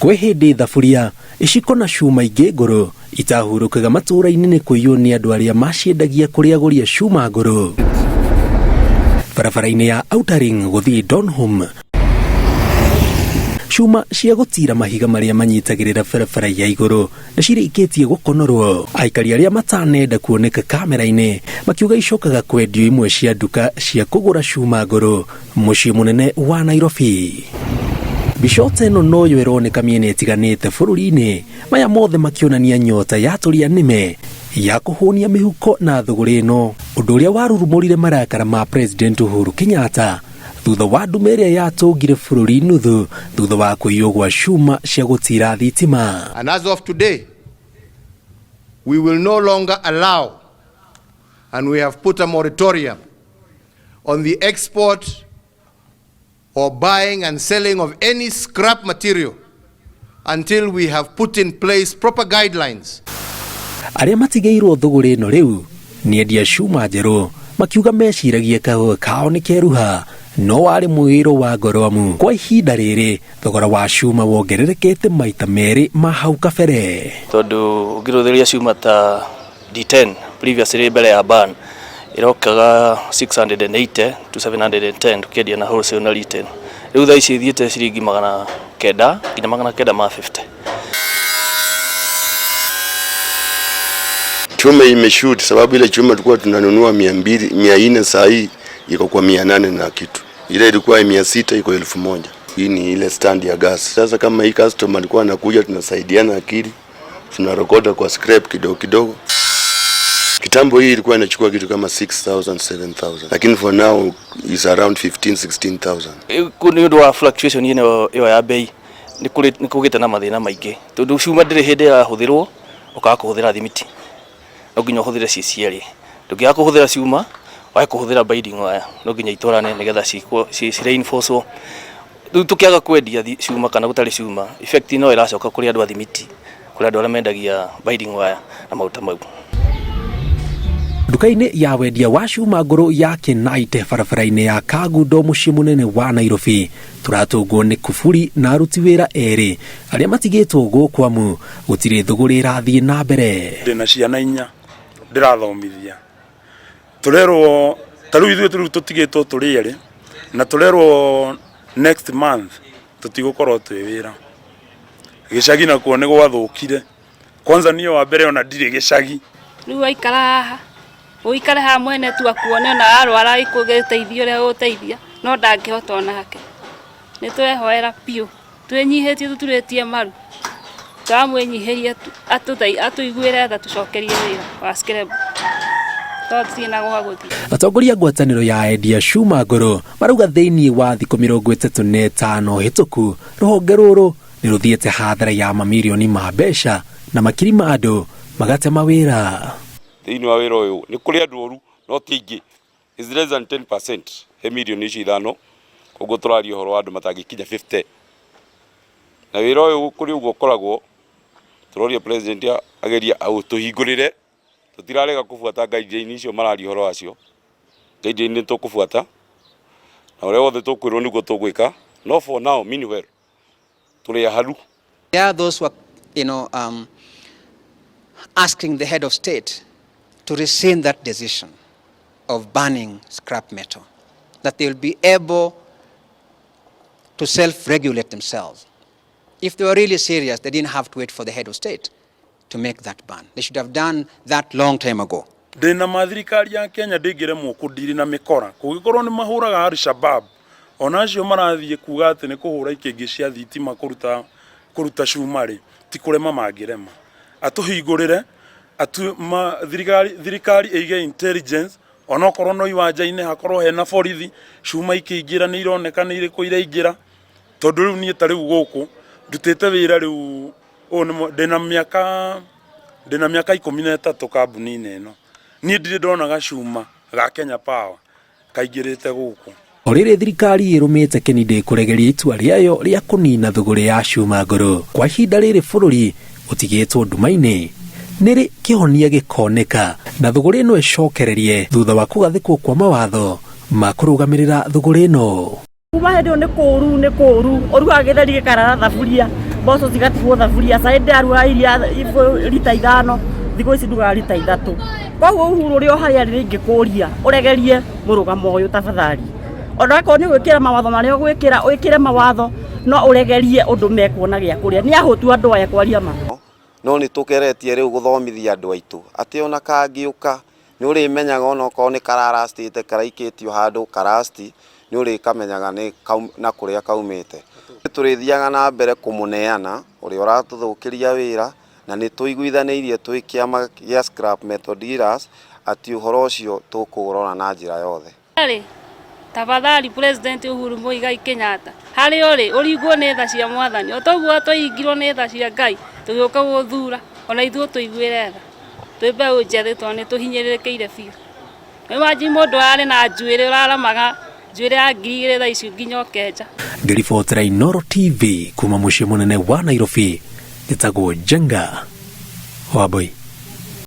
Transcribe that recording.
Kwĩ hĩndĩ thaburia, iciko na cuma ingĩ ngũrũ itahurũkaga matũũra-inĩ nĩ kũiywo nĩ andũ arĩa maciendagia kũrĩ agũri a cuma ngũrũ. Barabara-inĩ ya Outer Ring gũthiĩ Donholm, cuma cia gũtira mahiga marĩa manyitagĩrĩra barabara ya igũrũ nĩ cirĩkĩtie gũkonorwo. Aikari arĩa matanenda kuoneka kamera-inĩ makiuga icokaga kwendio imwe cia nduka cia kũgũra cuma ngũrũ mũciĩ mũnene wa Nairobi. Mbica ta ĩno noyo ĩroneka mĩena ĩtiganĩte bũrũri-inĩ, maya mothe makĩonania nyota ya tũrĩa nĩme ya kũhũnia mĩhuko na thũgũrĩ ĩno, ũndũ ũrĩa warurumũrire marakara ma President Uhuru Kenyatta thutha wa ndume ĩrĩa yatũngire bũrũri nuthu thutha wa kũiywo gwa cuma cia gũtira thitima. And as of today, we will no longer allow, and we have put a moratorium on the export or buying and selling of any scrap material until we have put in place proper guidelines. Arĩa matigĩirwo thũgũrĩ ĩno rĩu nĩ endia cuma njerũ makiuga meciragia kahũa kao nĩ keruha no warĩ mwĩro wa ngoro amu kwa ihinda rĩrĩ thogora wa cuma wongererekete maita merĩ ma hau kabere. Tondũ ũngĩrũthĩrĩria cuma ta D10 previously mbere ya ban ĩrokaga 680 to 710 tukiendia na wholesale na retail. Rĩu thaa ici ĩthiĩte ciringi 900 nginya 950. Chuma imeshoot sababu ile chuma tulikuwa tunanunua 200, 400, saa hii iko kwa 800 na kitu. Ile ilikuwa 600 iko 1000. Hii ni ile stand ya gas. Sasa kama hii customer alikuwa anakuja, tunasaidiana akili, tunarokoda kwa scrap kidogo kidogo. Kitambo hii ilikuwa inachukua kitu kama 6000, 7000, lakini for now is around 15, 16,000. Nĩ ũndũ wa fluctuation ĩno ĩyo ya bei nĩ kũgĩte na mathĩna maingĩ tondũ cuma ndĩrĩ hĩndĩ ĩrahũthĩrwo ũkaga kũhũthĩra thimiti, no nginya ũhũthĩre ci cierĩ. Ndũngĩaga kũhũthĩra cuma wage kũhũthĩra binding wire, no nginya itwarane nĩgetha ci reinforce. Rĩu tũkĩaga kwendia cuma kana gũtarĩ cuma, effect no ĩracoka kũrĩ andũ a thimiti, kũrĩ andũ arĩa mendagia binding wire na maũndũ ta mau. Nduka-inĩ ya wendia wa cuma ngũrũ ya Knight barabara-inĩ ya Kangundo mũciĩ mũnene wa Nairobi, tũratũngwo nĩ kuburi na aruti wĩra erĩ arĩa matigĩtwo gũkũ amu gũtirĩ thũgũrĩ ĩrathiĩ na mbere. Ndĩna ciana inya ndĩrathomithia, tũrerwo ta rĩu ithuĩ rĩu tũtigĩtwo tũrĩ erĩ na tũrerwo next month tũtigũkorwo twĩ wĩra. Gĩcagi nakuo nĩ gwathũkire, kwanza niĩ wa mbere ona ndirĩ gĩcagi. Rĩu waikara haha ũikare haha mwene tu akuone ona arwara gĩteithio ũrĩa ũgũteithia no ndangĩhota onake. Nĩ twehoera biũ twĩnyihĩtie tũturĩtie maru tũramwĩnyihĩria atũiguĩre tha tũcokerie wĩra wa scrap tondũ tũtirĩ na gwa gũthiĩ. Atongoria a ngwatanĩro ya endia cuma ngũrũ marauga thĩinĩ wa thikũ 35 hĩtũku rũhonge rũrũ nĩ rũthiĩte hathara ya mamirioni ma mbeca na makiri ma andũ magate mawĩra. Thĩinĩ wa wĩra ũyũ nĩ kũrĩ andũ oru no ti aingĩ, is less than 10% he mirioni icio ithano, koguo tũraria ũhoro wa andũ matangĩkinya 50. Na wĩra ũyũ kũrĩ ũguo ũkoragwo, tũroria president agerie tũhingũrĩre, tũtirarega kũbuata guideline icio mararia ũhoro wacio, guideline nĩ tũkũbuata na ũrĩa wothe tũkwĩrwo nĩguo tũgwĩka, no for now meanwhile tũrĩ aharu. There are those who are, asking the head of state to rescind that decision of banning scrap metal, that they will be able to self-regulate themselves. If they were really serious, they didn't have to wait for the head of state to make that ban. They should have done that long time ago. Ndĩna ma thirikari ya Kenya ndĩngĩremwo kũndiri na mĩkora kũngĩkorwo nĩ mahũraga Al-Shabaab ona acio marathiĩ kuga atĩ nĩ kũhũra ikĩngĩ cia thitima kũruta cuma rĩ, ti kũrema mangĩrema. Atũhingũrĩre, thirikari ĩige intelligence onokorwo no iwanja-inĩ hakorwo hena borithi, cuma ikĩingĩra nĩ ironeka nĩ irĩkũ iraingĩra, tondũ rĩu niĩ ta rĩu gũkũ ndutĩte wĩra rĩu ũyũ nĩ ndĩna mĩaka 13 kambuni-inĩ ĩno, niĩ ndirĩ ndona gacuma ga Kenya Power kaingĩrĩte gũkũ. O rĩrĩ thirikari ĩrũmĩte Keni ndĩkũregeria itua rĩayo rĩa kũnina thũgũrĩ ya cuma ngũrũ kwa ihinda rĩrĩ bũrũri ũtigĩtwo nduma-inĩ, nĩrĩ kĩhonia gĩkoneka na thũgũrĩ ĩno ĩcokererie thutha wa kũgathĩkwo kwa mawatho ma kũrũgamĩrĩra thũgũrĩ ĩno. Kuma hĩndĩ ĩyo nĩ kũũru, nĩ kũũru, ũrugaga gĩtheri gĩkarara thaburia, Mboco cigatigwo thaburia. Cai ndĩraruga iria rita 5, thikũ ici ndugaga rita 3. Koguo Uhuru ũrĩ o harĩa arĩ, ingĩkũria ũregerie mũrũgamo ũyũ tafadhali. Ona akorwo nĩ gwĩkĩra mawatho marĩa ũgwĩkĩra, wĩkĩre mawatho, no ũregerie ũndũ mekuona gĩa kũrĩa. Nĩ ahũtu andũ aya, kwaria ma. No nĩ tũgeretie rĩu gũthomithia andũ aitũ atĩ ona kangĩũka nĩ ũrĩmenyaga, ona okorwo nĩ kararastĩte, karaikĩtio handũ karasti, nĩ ũrĩkamenyaga nĩ na kũrĩa kaumĩte. Tũrĩthiaga na mbere kũmũneana ũrĩa ũratũthũkĩria wĩra, na nĩ tũiguithanĩirie twĩ kĩama gĩa Scrap Metal Dealers atĩ ũhoro ũcio tũkũũrora na njĩra yothe. Rĩ tafadhali, President Uhuru Muigai Kenyatta, harĩ ũrĩ ũringwo nĩ tha cia Mwathani o toguo twaingirwo nĩ tha cia Ngai tũgĩũka gũthura, ona ithuĩ tũiguĩre tha twĩ mbeũ njethĩ, tondũ nĩ tũhinyĩrĩrĩkĩire biũ. Imagine mũndũ arĩ na njuĩrĩ, ũraramaga njuĩrĩ ya 2000, thaa ici nginya ũkenja. Ngĩribotera Inooro TV kuma mũciĩ mũnene wa Nairobi, njĩtagwo Njenga Wambui.